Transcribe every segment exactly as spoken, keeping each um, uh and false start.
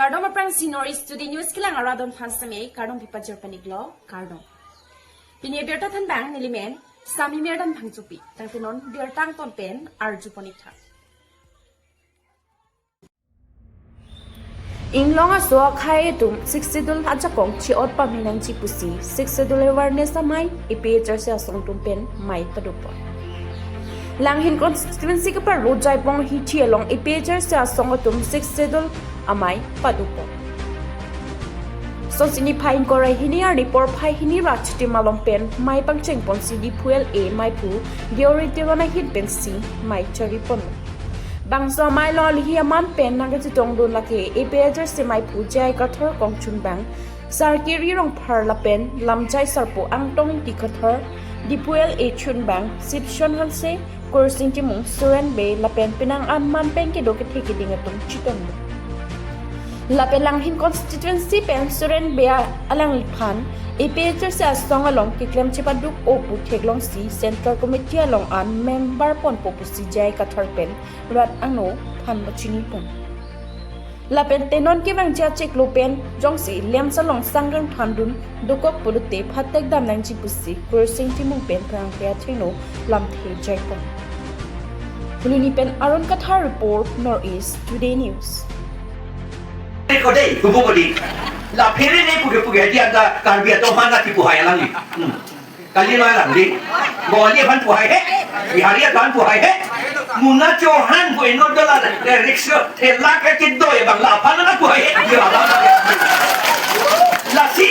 Kardom aphrangsi North East Today News kelang arat don aphan seme kardom pipajor panik lo, kardom. Pini birta thanbang nelimen Sami Merdan Phangchopi. Tangte non birta angton pen arju pon ik tha. Inglong aso akhei atum Sixth Schedule ajakong chi-ot pame nangji pusi Sixth Schedule Awareness Amei A P H L C asong atum pen mei padopon. Langhin constituency keparlo Jaipong hithi along A P H L C asong atum Sixth Schedule amei padopon. Sonsini phai ingkoi ra hini arni porphai hini ra chitim along pen mei pangcheng ponsi Diphu L A meiphu Deori Teron ahin pensi mei chari ponlo. Bangso amei along alihi aman pen nangkachetongdun lake A P H L C meiphu J I Kathar kongchunbang, Sarkiri Rongphar lapen Lamjai Sarpo Angtong Ingti Kathar, Diphu L A chunbang Sipson Hanse, Kursing Timung, Suren Bey lapen penang an man pen kedo kethe keding atum chetonglo. Lapen Langhin constituency pen Suren Bey alangliphan A P H L C asong along keklem chepaduk-o pu theklongsi Central Committee along an member ponpo pusi J I Kathar pen rat angno aphan pachini pon. Lapen te non kevangji achiklo pen jongsi LAMPS along sangkang thandun dokok pulote phatek dam nangji pusi Kursing Timung pen pherangke athengno lamthe jaipon. Phuloni pen Arun Kathar report, North East Today News. Kode, kubu kode. La pherere puke puke dia da Karbi atum aphan na tipu hai alangli. Hmm. Kali lo alangli. Bongali aphan pu hai he. Bihari aphan pu hai he. Muna Chauhan pu inut dola, eh, rickshaw, thela ke kidoi abang laphan na pu hai he. Dia abang. Lasi,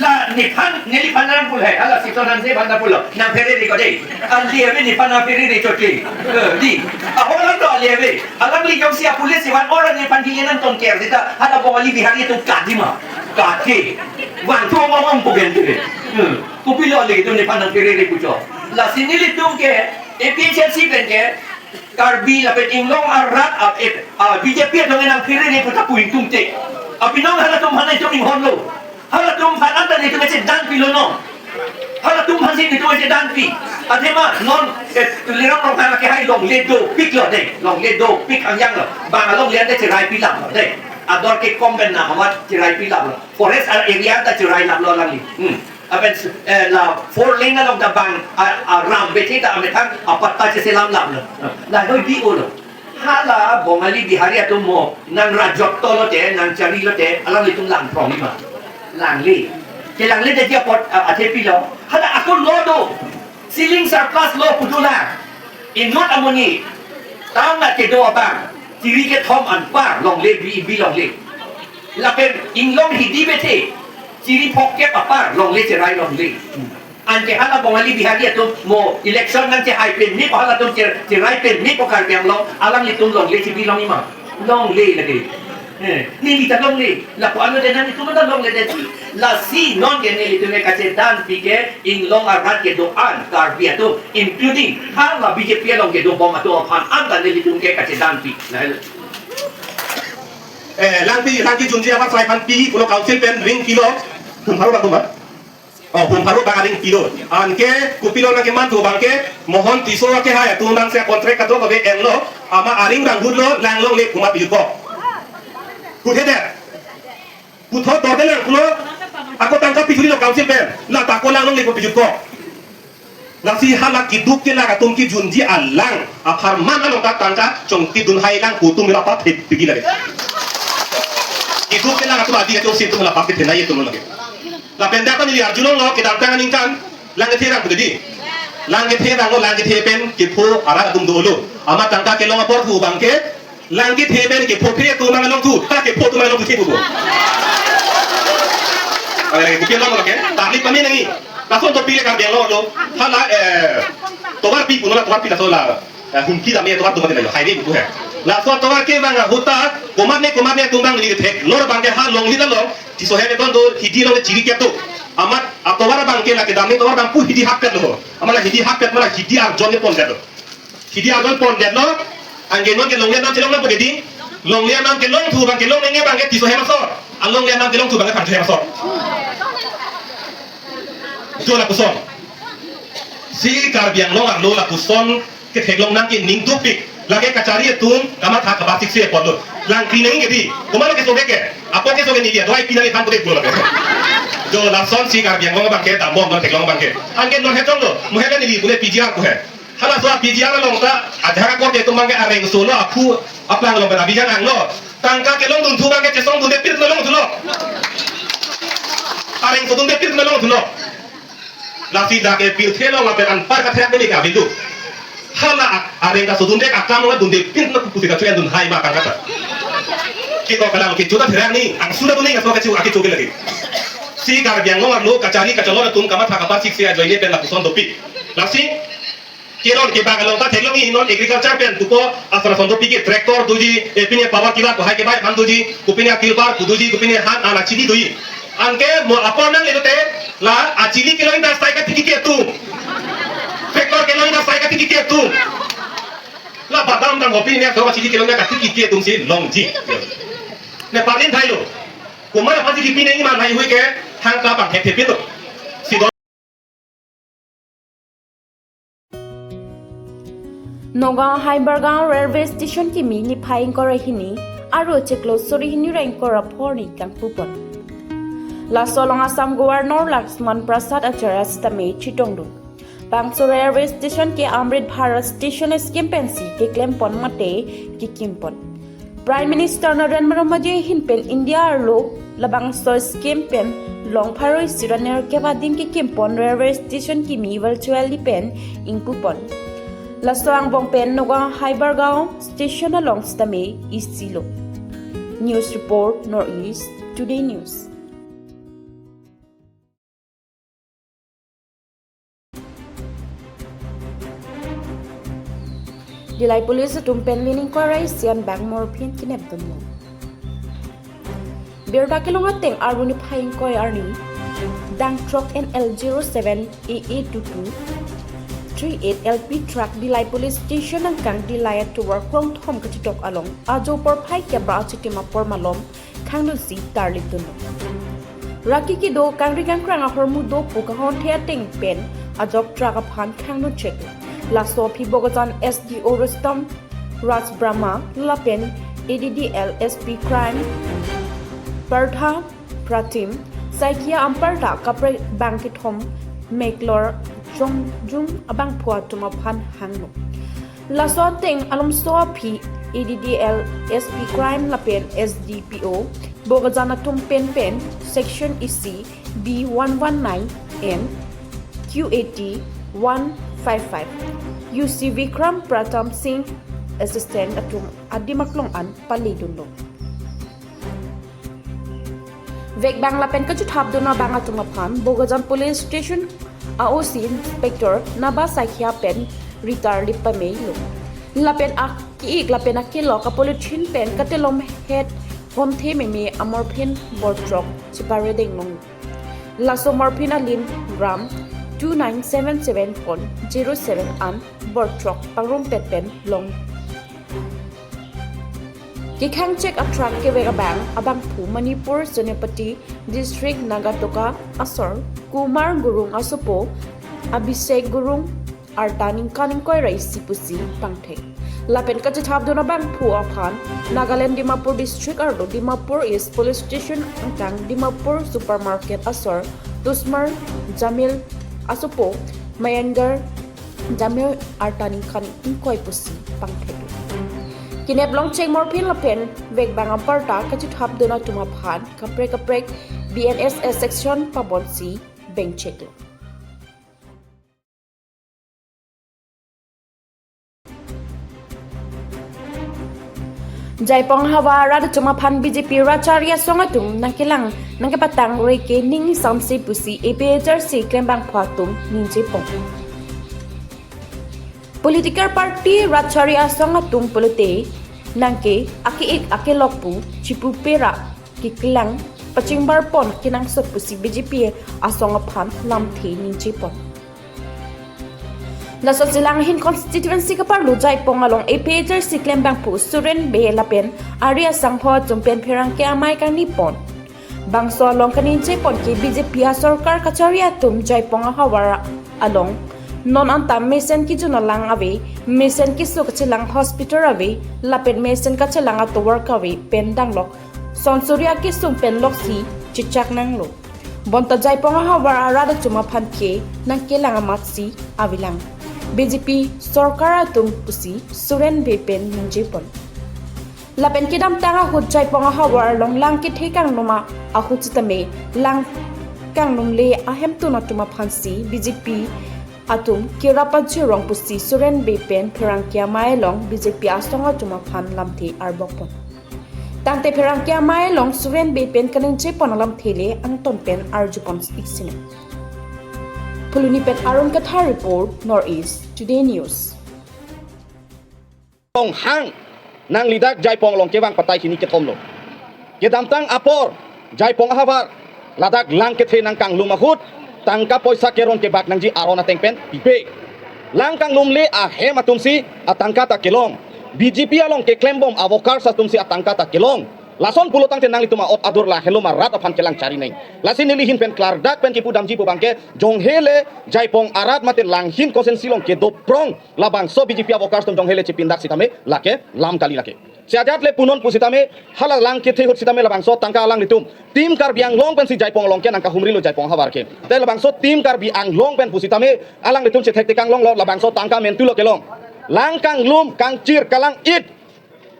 la nephan, neliphan nangpu hai. Hala Sipson Hanse aphan nangpulo. Nangpherere kode. Aleve nephan nangpherere chotli. Eh, di. Aholang do aleve. Alangli jongsi apolice ivan orang nephan di nangtongker seta. Hala Bongali Bihari atum kadi ma. Kadi. Van tu ngomong pu gente. Hmm. Kopilo nelitum nephan nangpherere puchot. Lasi nelitum ke A P H L C pen ke Karbi lapen Inglong arat ap, eh, ah, B J P atum nangpherere pu ta pu ingtungte. Apinong halatum aphan itum inghonlo. Halatum aphan anta nelitum chedanpi lo non. Halatum aphansi nelitum chedanpi. Athema non, eh, Tuliram Ronghang ke hai longle dopiklo de. Longle dopik angjanglo. Bang alongle ante cheraipilaplo de. Ador ke komben na hamat cheraipilaplo. Forest area ta cherailaplo alangli. Hmm. Apen, eh, la four lane along ta bang, a, a ram bethe ta amethang apatta cheselamlaplo. La hoi di olo. Hala Bongali Bihari atum mo, nang rajotto lote, nang chari lote, alanglitum langphrong ima. Langle. Kelangle de dia pot, a, athe pilo. Hala ako lo do. Ceiling surplus lo pu dolang. Inut amonit. Tang na kedo abang. Chiri kethom anpar longle bi, bi longle. Lapen Inglong hidi bethe. Chiri phongkep apar longle cherai longle. Anke hala Bongali Bihari atum mo election nangchehai pen ni halatum che-, cherai pen ni po Karbi Anglong alanglitum longle chibi long ima. Longle lake. Eh, neli ta longle. Lapu ano de nanglitum ta longle de. Lasi non ke nelitum ke kachedanpi ke Inglong arat kedo-an Karbi atum, including hala B J P along kedobom atum aphan anta nelitum ke kachedanpi. Nah, eh, langpi, langpi junji amat sai aphan pi, pulo council pen ring kilo, hum pharo ba hum ba? Oh, hum pharo ba ring kilo. Anke, kopilo nangkeman thu abangke, Mohon Tisso akehai atum nangsi contract kadokave enlo, amat aring rang hutlo, lang longle komat pijutpo. Huthe det. Puthot dorde lang pulo, ako tangka pijutlo council pen, la tako lang longle ko pijutpo. Lasi hala keduk kelak atum kejunji alang apharman along ta tangka chongtidun hai lang pu atum la pathe pigi lake. Keduk kelak atum adi atum si atum la pathe nai atum lake. Lapen dak neli arjulonglo kedamtang aningkan lang kethe rang pu di. Lang kethe ranglo, lang kethe pen kepho arat atum dolo. Amat tangka kelong apor thu abangke lang kethe pen kepho phe atum along thu, ha kepho atum along thu thu. Are ke long ke, tablik pame nangji. Lason to pile ka belo lo. Hala, eh, tovar pi puno la tovar pi laso la. Eh, Humphi dam e tovar tovar dam e lo. Highway pu he. Laso tovar kevang ahut ta, komat ne komat ne atum abang neli theklong abangke ha longle along, Tisso ahem atum do hidi along chiri kep do. Amat atovar abangke la kedam ne tovar abang pu hidi hap kep lo. Amat la hidi hap kep, amat la hidi arjon ne pon kep lo. Hidi arjon pondetlo, anke non ke longle anam chelong nangpo ke di, longle anam kelong thu abang kelong nangji abangke Tisso ahem asor, alongle anam kelong thu abang Karbi ahem asor. Jo lapuson. Si Karbi Anglong arlo lapuson ketheklong nangji ning dopik. Lake kachari atum kamatha kapasik si apotlo. Langkri nang ke di. Komat lo keso ke. Apo keso ke neli adoi pinali phan pute pulo lake. Jo lasonsi Karbi Anglong abangke, dambom non theklong abangke. Anke non hetong lo. Muhe ke neli pule P G R ko he. Halaso a P G R along ta ajahak akor ke atum abangke areng solo aphu aplang along pen abijang anglo. Tangka kelongdun thu abangke chesongdun de pir longthulo. Areng sodun de pir longthulo. Lasi dak e pirthe along lapen anpar katherak demi ka bilu. Hala areng kasodun dek akam dunde pin na pusi kachu endun hai ma tangka ta. Kito kalang kecho ta therak ni, angsu ta dunde kaso kachu akecho ke lagi. Si Karbi Anglong arlo kachari kacholon atum kamatha kapasik si ajoine pen lapuson dopik. Lasi kelong kebang along ta theklong i non agriculture pen pupo asar ason dopik ke tractor doji, eh, pine power tiller ko hai kebai aphan doji, kopine tilpar ko doji, kopine han an achini doji. Anke mo apor nang lelote la achini kelong ta sai katiki ke atum. Tractor kelong ta sai katiki ke atum. La badam dam hopi ne so achini kelong ta katiki ke atum si longji. Ne parlin thailo. Komat aphan si kipine iman hai hui ke hang ka bang thek thepin lo. Si do Nagaon Haibargaon Railway Station kimi niphai ingkoi ra hini, aro chiklo suri hini ra ingkoi ra pho arni kangpupon. Laso along Assam Governor Lakshman Prasad Acharya sitame chetongdun. Bangso railway station ke Amrit Bharat Station scheme pensi keklempon mate kekimpon. Prime Minister Narendra Modi ahin pen India arlo labangso scheme pen long pharo isi ra nerkep adim kekimpon railway station kimi virtually pen ingpupon. Laso angbong pen Nagaon Haibargaon station along sitame isi lo. News report, Northeast Today News. Dillai Police atum pen lining korai sian bang morphin kinep dunlo. Birta kelong ateng arni niphai ingkoi arni, dang truck N L zero seven A A two two three eight L P truck Dillai Police Station angkang Dillai atovar klongthom kachitok along ajo porphai kep ra achitim apor malom khangdunsi tarlip dunlo. Raki kedo kangri kangkrang ahormu do pu kahon the ateng pen ajok truck aphan khangdun chek. Laso aphi Bokajan S D O Rustom Raj Brahma lapen A D D L S P Crime Partha Pratim Saikia anparta kaprek bang kethom meklor jongjung abangphu atum aphan hanglo. Laso ateng alomso aphi A D D L S P Crime lapen S D P O Bokajan atum pen pen section isi B one one nine and Q A T one five five U C Vikram Pratam Singh assistant atum adim aklong an pale dunlo. Vek bang lapen kachethap dun abang atum aphan Bokajan Police Station a O C Inspector Naba Saikia pen ritar lip pamelo. Lapen aki-ik lapen akelok a polythene pen katelom het homthe meme amorphin bor truck chipare deng long. Laso morphin alim gram two nine seven seven point zero seven an bor truck pangrumpet pen long. Kekhang chek a truck kevek abang abangphu Manipur Senapati District Nagatoka asor Kumar Gurung asopo Abhishek Gurung arta ningkan ingkoi ra isi pusi pangthek. Lapen kachethap dun abangphu aphan Nagaland Dimapur District arlo Dimapur East Police Station angkang Dimapur Supermarket asor Tusmar Jamil asopo Mayangar Jamir arta ningkan ingkoi pusi pangthek. Kinep long chek morphin lapen vek bang anparta kachethap dun atum aphan kaprek kaprek B N S S section pabonsi beng chek. Jaipong havar arat atum aphan B J P rachari asong atum nangkelang nangkepatang reke ning samse pusi A P H L C klembangphu atum ningjepon. Political party rachari asong atum pulote nangke ake-ik akelok pu chipu pera keklang pachingbarpon kenangsot pusi B J P asong aphan lamthe ningjepon. Laso Silchar ahin constituency kaparlo Jaipong along A P H L C klembangphu Suren Bey lapen ari asangho atum pen pherangke amei kangnipon. Bangso along kaningjepon ke B J P asorkar kachari atum Jaipong ahavar along Non anta mesen kejun alang ave, mesen keso kachelang hospital ave, lapen mesen kachelang atovar kave pen danglok, sonsuri akesung pen loksi chechak nanglo. Bonta Jaipong ahavar arat atum aphan ke nangkelang amatsi avelang B J P sorkar atum pusi Suren Bey pen ningjepon. Lapen kedamtang ahut Jaipong ahavar along lang kethe kanglum ahut sitame lang kanglumle ahemtun atum aphansi B J P atum kerap ajirong pusi Suren Bey pen pherangke amei along B J P asong atum aphan lamthe arbokpon. Tangte pherangke amei along Suren Bey pen kaningjepon alamthe le angton pen arjupon ik sini. Phuloni pen Arun Kathar report, North East Today News. Tonghang nangli dak Jaipong along kevang patai hini kethom lo. Kedamtang apor Jaipong ahavar ladak lang kethe nangkanglum ahut tangka poisa keron kebak nangji aron ateng pen pipe. Lang kanglumle ahem atumsi atangka ta kelong. B J P along keklembom a-workers atumsi atangka ta kelong. Lason pulo tangte nanglitum a-ot adur lahelo ma rat aphan kelang chari neng. Lasi neli ahin pen klardak pen kipudamji pu abangke jonghele Jaipong arat mate Langhin constituency along kedoprong labangso B J P a-workers atum jonghele chepindak sitame lake lam kali lake. Si ajat le punon pusitame hala lang kethe ahut sitame labangso tangka alanglitum Team Karbi Anglong pensi Jaipong along ke nangkahumrilo Jaipong ahavar ke. Te labangso Team Karbi Anglong pen pusitame alanglitum chethektik kanglonglo, labangso tangka mentulo kelong. Lang kanglum, kangchir, kalang-it.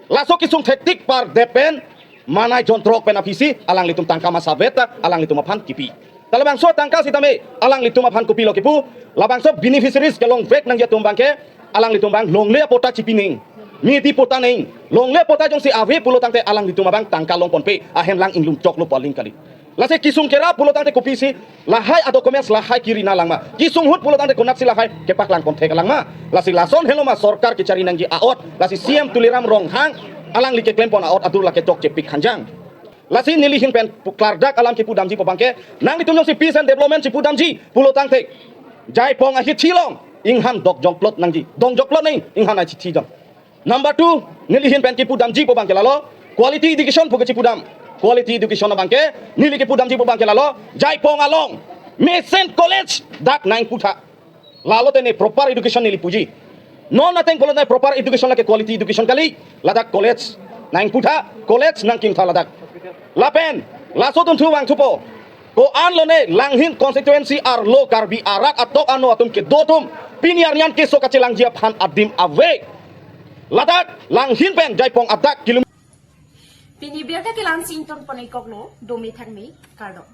Laso kesung thektik par depen manai jonthrok pen aphisi alanglitum tangka masavet ta alanglitum aphan kipi. Ta labangso tangka sitame alanglitum aphan kopilo kipu, labangso beneficiaries kelongvek nangji atum abangke alanglitum abang longle apatta chipi neng, midi patta neng, longle apatta jongsi ave pulo tangte alanglitum abang tangka longponpe, ahem lang inglum choklo pu aling kali. Lasi kesung kerap pulo tangte kopisi lahai a-documents lahai kiri nanglang ma. Kesung ahut pulo tangte konatsi lahai kepaklangpon thek alang ma. Lasi lason helo ma sorkar kechari nangji a-ot. Lasi C M Tuliram Ronghang alangli keklempon a-ot adur lake chokche pik hanjang. Lasi neli ahin pen pu-, klardak alam kipudamji pu abangke nanglitum jongsi peace and development chipudamji pulo tangte Jaipong ahithi along inghan dok jongplot nangji. Dong jongplot neng inghan ahithi jong. Number two, neli ahin pen kipudamji pu abangke lalo, quality education pu kechipudam. Quality education abangke neli kipudamji pu abangke lalo, Jaipong along mesen college dak nangputha. Lalo tene proper education neli puji. Non ateng pulo tangte proper education lake quality education kali, ladak college nangputha, college nangkimtha ladak. Lapen laso tunthu vangthupo. Ko-an lone Langhin constituency arlo Karbi arat atok ano atum kedo atum pini arni an keso kachelangji aphan adim ave. Ladak Langhin pen Jaipong adak kilum. Pini birta kelang si ingtonpon-ik koklo, dome thakme, kardom.